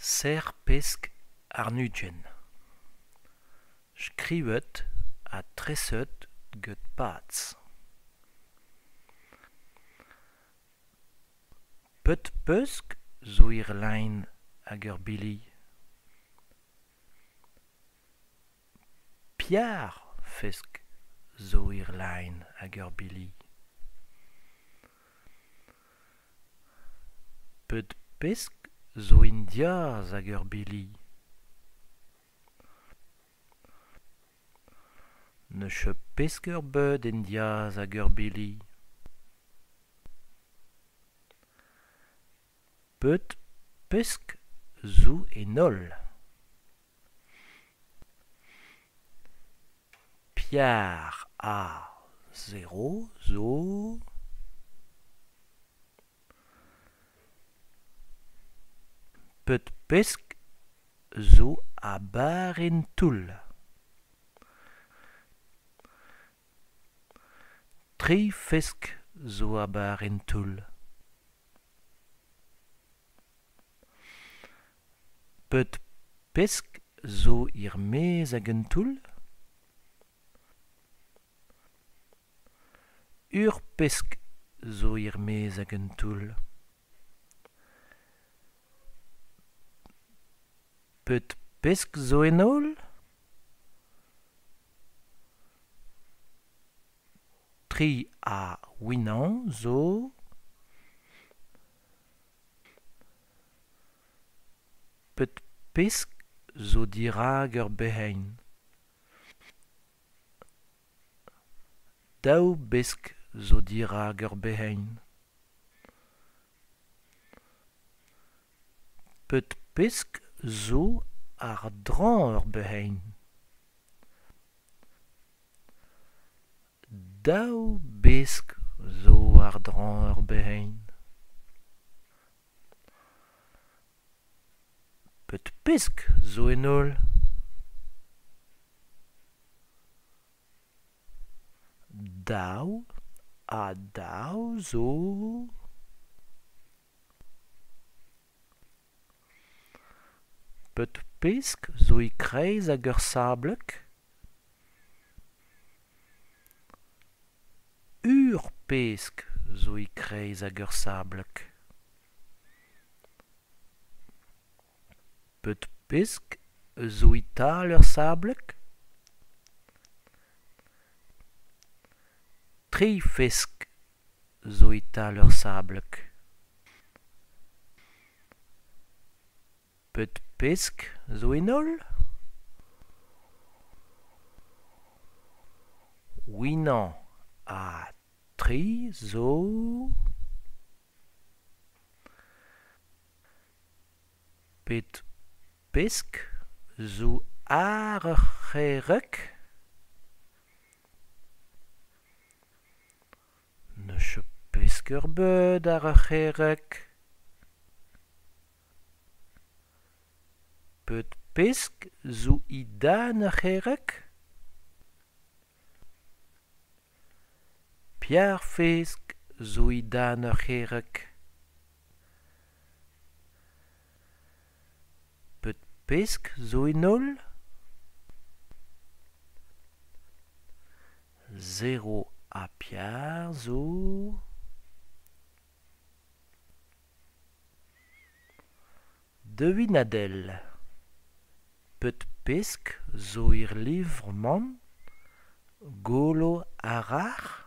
Ser pesk àrn-ugent. Skrivet ha treset get Paz. Pet pesk zo er lein hag ur bili ? Piv fesk zo er lein hag ur bili ? Pet pesk zo en diaz ag ur bili ? N'eus ket pesk ebet en diaz ag ur bili. Pet pesk zo en holl ? Piv ha zero zo. Pet pesk zo a-barzh en toull ? Tri fesk zo a-barzh en toull. Pet pesk zo er-maez ag an toull ? Ur pesk zo er-maez ag an toull. Pet pesk zo en holl ? Tri ha unan zo. Pet pesk zo dirak ur berc'henn ? Daou besk zo dirak ur berc'henn. Pet pesk zo àr-dreñv ur berc'henn ? Daou besk zo àr-dreñv ur berc'henn. Pet pesk zo en holl ? Daou ha daou zo. Pet pesk zo e-kreiz ag ur sableg ? Ur pesk zo e-kreiz ag ur sableg. Pet pesk zo e-tal ur sableg ? Tri fesk zo e-tal ur sableg. Pet pesk zo en holl ? Unan ha tri zo. Pet pesk zo àr ur c'herreg ? N'eus ket pesk ebet àr ur c'herreg. Pet pesk zo e-dan ur c'herreg ? Piv fesk zo e-dan ur c'herreg ? Pet pesk zo en holl ? Zero ha piv zo. Devinadell. Pet pesk zo er levr-mañ ? Golo ar rac'h ?